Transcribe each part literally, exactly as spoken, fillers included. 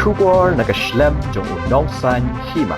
Khubor na ka shlem jong u nongsaiñ hima.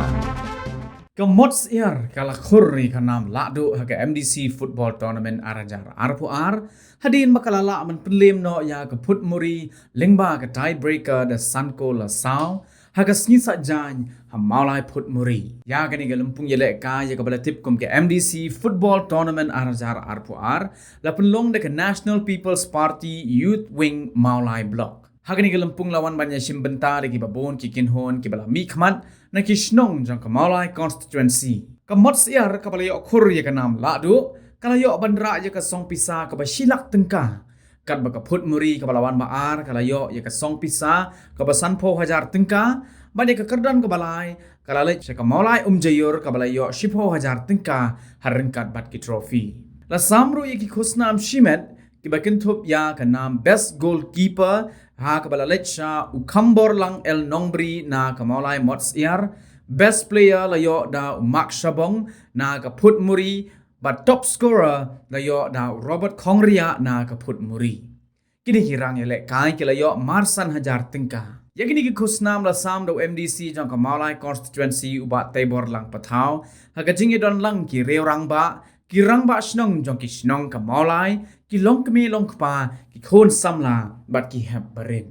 Ka Mot Syiar ka la khur ïa ka nam lahduh ha ka M D C Football Tournament ar hajar arphew ar, hadien ba ka la lah ban pynlem noh ïa ka Phutmuri lyngba ka tiebreaker da san kol la saw ha ka sngi Saitjaiñ ha Mawlai Phutmuri. Ïa kane ka lympung ïalehkai ïa kaba la tip kum ka M D C Football Tournament ar hajar arphew ar la pynlong da ka National People's Party Youth Wing Mawlai Block. Ha kane ka lympung la wan ban ïashim bynta da kiba bun ki kynhun kiba la mihkhmat na ki shnong jong ka Mawlai Constituency. Ka Mot Syiar kaba la ïoh khur ïa ka nam lahduh ka la ïoh ban rah ïa ka song pisa kaba shi lak tyngka. Katba ka Phutmuri kaba la wan ba ar ka la ïoh ïa ka song pisa kaba sanphew hajar tyngka, bad ïa ka kyrdan kaba lai ka la leit sha ka Mawlai Umjaiur kaba la ïoh shiphew hajar tyngka ha ryngkat bad ki trophy. La sam ruh ïa ki khusnam shimet kiba kynthup ïa ka nam Best Goalkeeper ha kaba la leit sha u Khamborlang L Nongbri na ka Mawlai Mot Syiar, Best Player la ïoh da u Mark Shabong na ka Phutmuri, bad Top Scorer la ïoh da u Robert Khongriah na ka Phutmuri. Kine ki rang ïalehkai ki la ïoh marsan hajar tyngka. Ïa kine ki khusnam la sam da u M D C jong ka Mawlai Constituency u Bah Teibor Lang Pathaw ha ka jingïadon lang ki riew rangbah, ki rangbah shnong jong ki shnong ka Mawlai, ki longkmie longkpa, ki khun samla bad ki hep barit.